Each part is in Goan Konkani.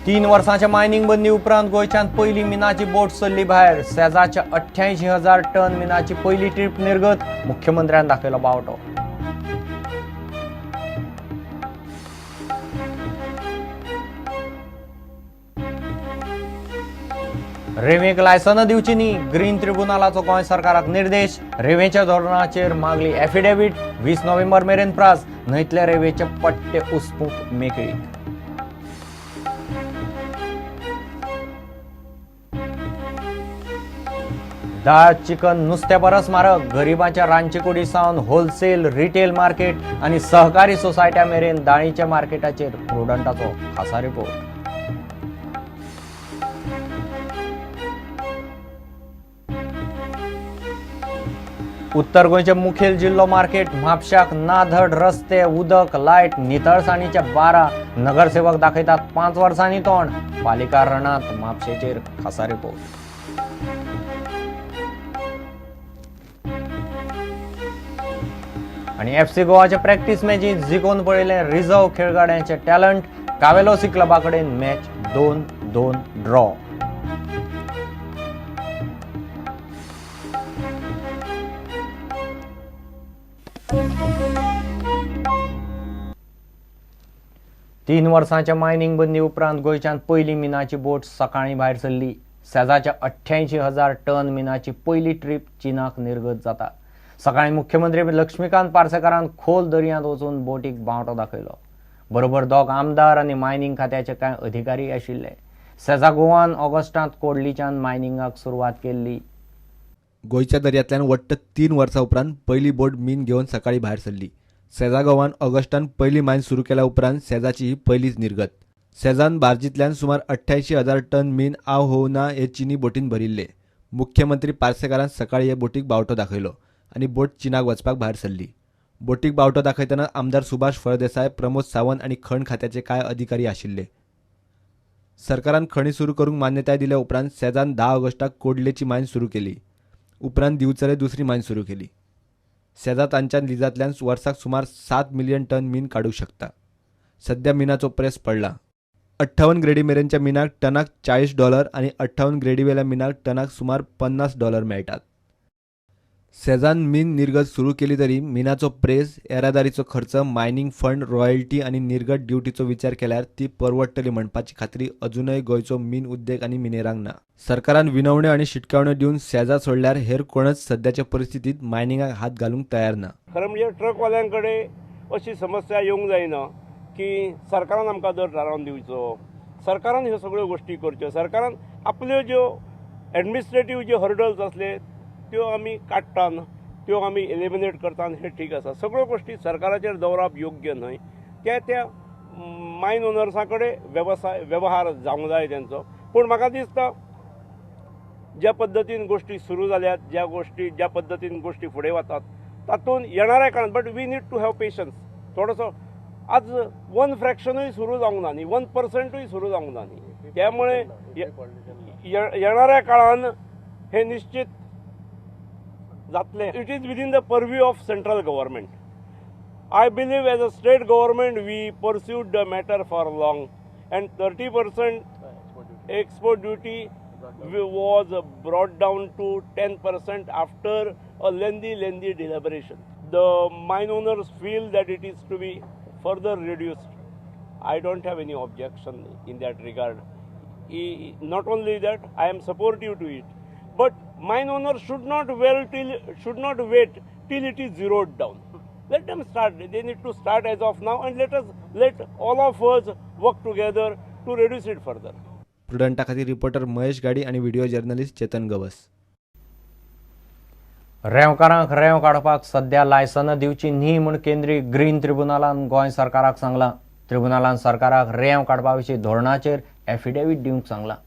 3 वर्सांच्या मायनिंग बंदी उपरांत गोंयच्यान पयली मिनाची बोट सरली भायर. सेजाच्या 88,000 टन मिनाची पयली ट्रीप निर्गत. मुख्यमंत्र्यान दाखयलो बावटो. रेंवेक लायसनां दिवची न्ही, ग्रीन ट्रिब्युनलाचो गोंय सरकाराक निर्देश. रेंवेच्या धोरणाचेर मागली एफिडेवीट. 20 नोव्हेंबर मेरेन प्रास. न्हंयतले रेंवेचे पट्टे उसपूंक मेकळीक. दाळ चिकन नुस्त्या परस म्हारग. गरिबांच्या रांदचे कुडी सावन होलसेल रिटेल मार्केट आनी सहकारी सोसायट्या मेरेन दाळीच्या मार्केटाचेर प्रुडंटाचो खासा रिपोर्ट. उत्तर गोंयचे मुखेल जिल्लो मार्केट म्हापशाक ना धड रस्ते, उदक, लायट, नितळसाणीच्या 12 नगरसेवक दाखयतात 5 वर्सांनी तोंड. पालिका रणात म्हापशेचेर खासा रिपोर्ट. आनी एफसी गोवाचे प्रॅक्टीस मॅचीत जिखून पळयलें रिझर्व खेळगड्यांचे टॅलंट. कावेलोसी क्लबा कडेन मॅच 2-2 ड्रॉ. 3 वर्सांच्या मायनिंग बंदी उपरांत गोंयच्यान पयली मिनाची बोट सकाळीं भायर सरली. सेजाच्या 88,000 टन मिनाची पयली ट्रीप चीनाक निर्गत जाता. सकाळीं मुख्यमंत्री लक्ष्मीकांत पार्सेकारान खोल दर्यांत वचून बोटीक बावटो दाखयलो. बरोबर 2 आमदार आनी मायनिंग खात्याचे कांय अधिकारी आशिल्ले. सेजा गोवान ऑगस्टांत कोडलीच्यान मायनिंगाक सुरवात केल्ली. गोंयच्या दर्यांतल्यान वट्ट 3 वर्सां उपरांत पयली बोट मीन घेवन सकाळीं भायर सरली. सेजा गोवान ऑगस्टान पयली मायन सुरू केल्या उपरांत सेजाची ही पयलीच निर्गत. सेजान बार्जींतल्यान सुमार 88,000 टन मीन आव होना हे चीनी बोटीन भरिल्ले. मुख्यमंत्री पार्सेकारान सकाळीं हे बोटीक बावटो दाखयलो आनी बोट चीनाक वचपाक भायर सरली. बोटीक बावटो दाखयतना आमदार सुभाष फळदेसाय, प्रमोद सावंत आनी खण खात्याचे कांय अधिकारी आशिल्ले. सरकारान खणी सुरू करूंक मान्यताय दिल्या उपरांत सेजान 10 ऑगस्टाक कोडलेची मायन सुरू केली. उपरांत दिवचले दुसरी मायन सुरू केली. सेजा तांच्या लिजांतल्यान वर्साक सुमार 7 मिलियन टन मीन काडूंक शकता. सध्या मिनाचो प्रेस पडला. 58 ग्रेडी मेरेनच्या मिनाक टनाक $40 आनी 58 ग्रेडीवेल्या मिनाक टनाक सुमार $50 मेळटात. सेजान मीन निर्गत सुरू केली तरी मिनाचो प्रेस, येरादारीचो खर्च, मायनिंग फंड, रॉयल्टी आनी निर्गत ड्युटीचो विचार केल्यार ती परवडटली म्हणपाची खात्री अजूनय गोंयचो मीन उद्देग आनी मिनेरांक ना. सरकारान विनवण्यो आनी शिटकावण्यो दिवन सेजा सोडल्यार हेर कोणच सद्याच्या परिस्थितीत मायनिंगाक हात घालूंक तयार ना. खरें म्हणजे ट्रकवाल्यां कडेन अशी समस्या येवंक जायना की सरकारान आमकां दर थारावन दिवचो, सरकारान ह्यो सगळ्यो गोश्टी करच्यो. सरकारान आपल्यो ज्यो एडमिनिस्ट्रेटीव ज्यो हर्डल्स आसले त्यो आमी काडटात, त्यो आमी एलिमिनेट करतात, हें ठीक आसा. सगळ्यो गोश्टी सरकाराचेर दवरप योग्य न्हय. त्या त्या मायन ओनर्सां कडेन वेवसाय वेव्हार जावंक जाय तेंचो. पूण म्हाका दिसता ज्या पद्दतीन गोश्टी सुरू जाल्यात, ज्या पद्दतीन गोश्टी फुडें वतात तातूंत येणाऱ्या काळांत, but we need to have patience थोडोसो. आज 1 फ्रॅक्शनूय सुरू जावंक ना न्ही, 1%ूय सुरू जावंक ना न्ही. त्यामुळे येणाऱ्या काळान हे निश्चित जातलें. It is within the purview of central government. I believe as a state government we pursued the matter for long and 30% export duty was brought down to 10% after a lengthy deliberation. The mine owners feel that it is to be further reduced. I don't have any objection in that regard. Not only that, I am supportive to it. But mine owners should not wait till it is zeroed down. Let them start. They need to start as of now, and let all of us work together to reduce it further. प्रुडंटा खातीर रिपोर्टर महेश गाडी आणि व्हिडिओ जर्नलिस्ट चेतन गवस. रेंवकारांक रेंव काडपाक सध्या लायसनां दिवची न्ही म्हूण केंद्रीय ग्रीन ट्रिब्युनलान गोंय सरकाराक सांगलां. ट्रिब्युनलान सरकाराक रेंव काडपा विशीं धोरणाचेर एफिडेवीट दिवंक सांगलां.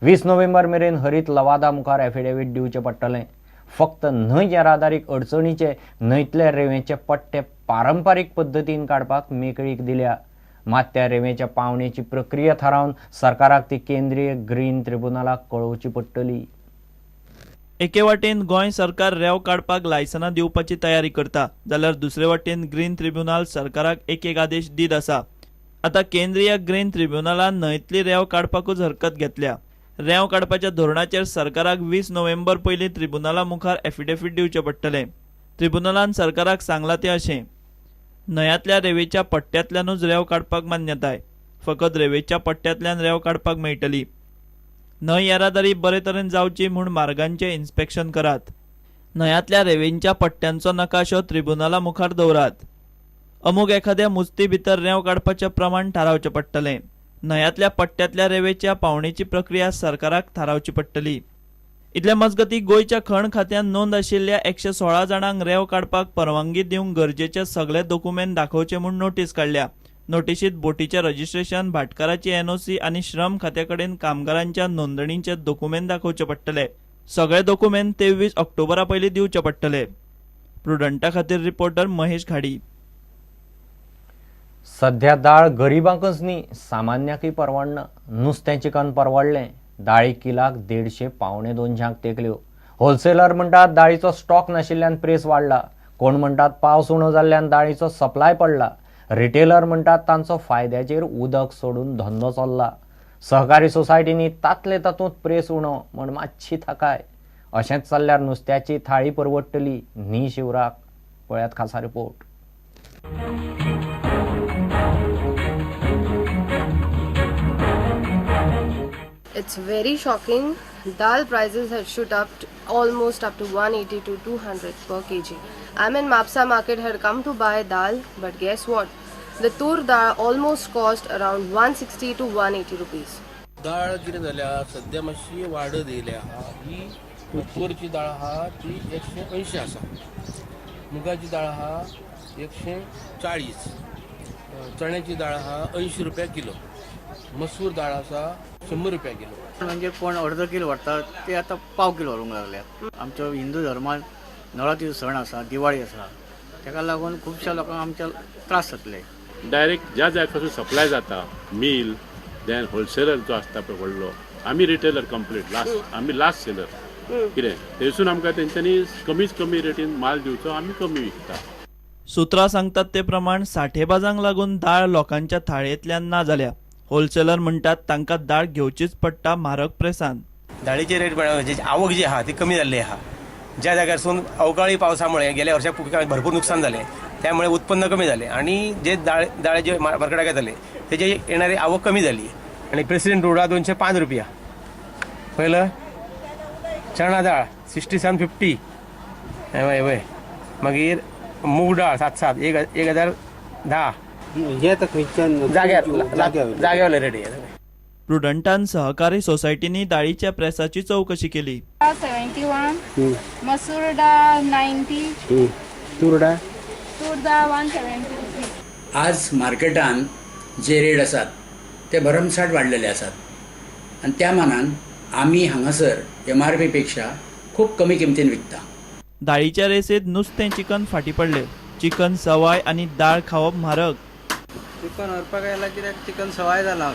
20 नोव्हेंबर मेरेन हरीत लवादा मुखार एफिडेवीट दिवचें पडटलें. फक्त न्हंय येरादारीक अडचणीचे न्हंयतले रेंवेचे पट्टे पारंपारीक पद्दतीन काडपाक मेकळीक दिल्या. मात त्या रेंवेच्या पावणेची प्रक्रिया थारावन सरकाराक ती केंद्रीय ग्रीन ट्रिब्युनलाक कळोवची पडटली. एके वाटेन गोंय सरकार रेंव काडपाक लायसनां दिवपाची तयारी करता, जाल्यार दुसरे वाटेन ग्रीन ट्रिब्युनल सरकाराक एक एक आदेश दीत आसा. आतां केंद्रीय ग्रीन ट्रिब्युनलान न्हंयतली रेंव काडपाकूच हरकत घेतल्या. रेंव काडपाच्या धोरणाचेर सरकाराक 20 नोव्हेंबर पयलीं ट्रिब्युनला मुखार एफिडेवीट दिवचें पडटलें. ट्रिब्युनलान सरकाराक सांगलां तें अशें, न्हंयांतल्या रेंवेच्या पट्ट्यांतल्यानूच रेंव काडपाक मान्यताय, फकत रेंवेच्या पट्ट्यांतल्यान रेंव काडपाक मेळटली. न्हंय येरादारी बरे तरेन जावची म्हूण मार्गांचें इन्स्पेक्शन करात. न्हंयांतल्या रेंवेंच्या पट्ट्यांचो नकाशो ट्रिब्युनला मुखार दवरात. अमूक एखाद्या मुजती भितर रेंव काडपाचें प्रमाण थारावचें पडटलें. न्हंयांतल्या पट्ट्यांतल्या रेंवेच्या पावणेची प्रक्रिया सरकाराक थारावची पडटली. इतले मजगती गोंयच्या खण खात्यान नोंद आशिल्ल्या 116 जाणांक रेंव काडपाक परवानगी दिवंक गरजेचे सगळे दोकुमेंत दाखोवचे म्हूण नोटीस काडल्या. नोटिशीत बोटीचें रजिस्ट्रेशन, भाटकाराची एनओसी आनी श्रम खात्या कडेन कामगारांच्या नोंदणीचे दोकुमेंत दाखोवचे पडटले. सगळे दोकुमेंत 23 ऑक्टोबरा पयलीं दिवचे पडटले. प्रुडंटा खातीर रिपोर्टर महेश घाडी. सध्या दाळ गरिबांकच न्ही सामान्याकय परवडना. नुस्तें चिकन परवडलें, दाळी किलाक 150 175 तेंकल्यो. होलसेलर म्हणटात दाळीचो स्टॉक नाशिल्ल्यान प्रेस वाडला. कोण म्हणटात पावस उणो जाल्ल्यान दाळीचो सप्लाय पडला. रिटेलर म्हणटात तांचो फायद्याचेर उदक सोडून धंदो चल्ला. सहकारी सोसायटींनी तातले तातूंत प्रेस उणो म्हण मातशी थाकाय. अशेंच चल्ल्यार नुस्त्याची थाळी परवडटली न्ही शिवराक. पळयात खासा report. It's very shocking. Dal prices have shoot up to almost up to 180 to 200 per kg. I'm in Mapsa market, had come to buy dal, but guess what? The tur dal almost cost around 160 to 180 rupees. दाळ कितें जाल्या सद्या मातशी वाडत येयल्या. ही तुरची दाळ आहा ती 180 आसा, मुगाची दाळ आहा 140, चण्याची दाळ आहा 80 रुपया किलो, मसूर दाळ आसा 100 रुपया किलो. म्हणजे कोण अर्द किलो व्हरता ते आतां पाव किलो व्हरूंक लागल्यात. आमच्या हिंदू धर्मान नवरात्री सण आसा, दिवाळी आसा, ताका लागून खुबश्या लोकांक आमच्या त्रास जातले. डायरेक्ट ज्या जाग्यापासून सप्लाय जाता मील देन होलसेलर जो आसता पळय व्हडलो, आमी रिटेलर कंप्लीट लास्ट, आमी लास्ट सेलर. कितें थंयसून आमकां तेंच्यांनी कमीच कमी रेटीन माल दिवचो, आमी कमी विकता. सुत्रां सांगतात ते प्रमाण साठेबाजांक लागून दाळ लोकांच्या थाळयेंतल्यान ना जाल्या. होलसेलर म्हणटात तांकां दाळ घेवचीच पडटा म्हारग प्रेसान. दाळीचे रेट म्हणजे आवक जी आहा ती कमी जाल्ली आहा. ज्या जाग्यारसून अवकाळी पावसामुळे गेल्या वर्षा पिकांक भरपूर नुकसान जालें, त्यामुळे उत्पन्न कमी जालें आनी जे दाळ जे मार्केटाक येताले तेजे येणारी आवक कमी जाली. आनी प्रेसिडेंट रोडा 205 रुपया, पहिलं चणा दाळ 67.50, हय हय, मागीर मूग डाळ 7.7 1010. जाग्यार रेडी. प्रुडंटान सहकारी सोसायटींनी दाळीच्या प्रेसाची चौकशी केली. 71, मसूर डाळ 90, तूर डाळ 173. आज मार्केटान जे रेट आसात ते भरमसाठ वाडलेले आसात आनी त्या मानान आमी हांगासर MRP पेक्षा खूब कमी किमतीन विकता. दाळीच्या रेसीत नुस्तें चिकन फाटी पडले. चिकन सवाय आनी दाळ खावप म्हारग. चिकन व्हरपाक आयला कित्याक चिकन सवाय जाला.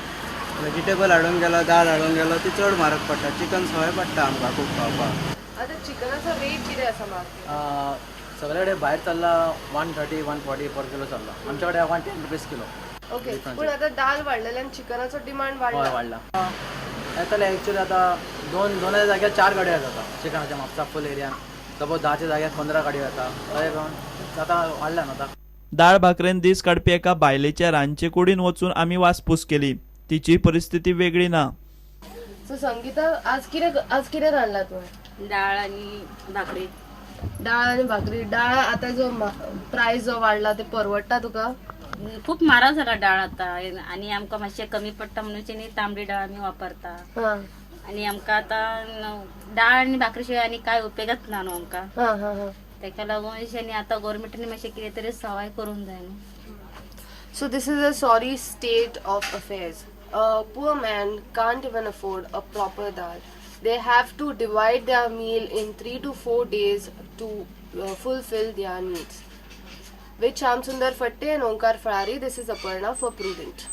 वेजिटेबल हाडूंक गेलो, दाळ हाडूंक गेलो ती चड म्हारग पडटा. चिकन सवाय पडटा आमकां खूब खावपाक. आतां चिकनाचो रेट कितें आसा मार्केट? सगळे कडेन भायर चल्ला 130 140 पर किलो चल्ला, आमच्या कडेन 110 रुपीज किलो. ओके, पूण आतां दाल वाडलेल्यान चिकनाचो डिमांड वाडला. हय वाडला. येतले एक्चुअली आतां दोन जाग्यार 4 गाडयो येता चिकनाच्या म्हापसा फूल एरियान. सपोज 10च्या जाग्यार 15 गाडयो येता, आतां वाडल्या न्हू आतां. दाळ भाकरेन दीस काडपी एका बायलेच्या रांदचे कुडीन वचून आमी वासपूस केली. तिची परिस्थिती वेगळी ना. सो संगीता, आज कितें रांदला तुवें? डाळ आनी भाकरी. डाळ आनी भाकरी. डाळ आतां जो प्रायस जो वाडला ते परवडटा तुका? खूप म्हारग जाला डाळ आतां आनी आमकां मातशें कमी पडटा म्हणून तांबडी डाळ आमी वापरता. आनी आमकां आतां डाळ आनी भाकरी शिवाय आनी कांय उपेगच ना न्हू आमकां. ताका लागून आतां गोवोरमेंटान मातशें कितें तरी सवाय करूंक जाय न्हू. So this is a sorry state of affairs. A poor man can't even afford a proper dal. They have to divide their meal in 3 to 4 days to fulfill their needs. With Shyamsundar Fatte and Onkar Ferrari, this is Aparna for Prudent.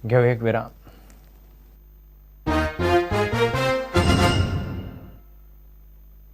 घेऊ एक विराम.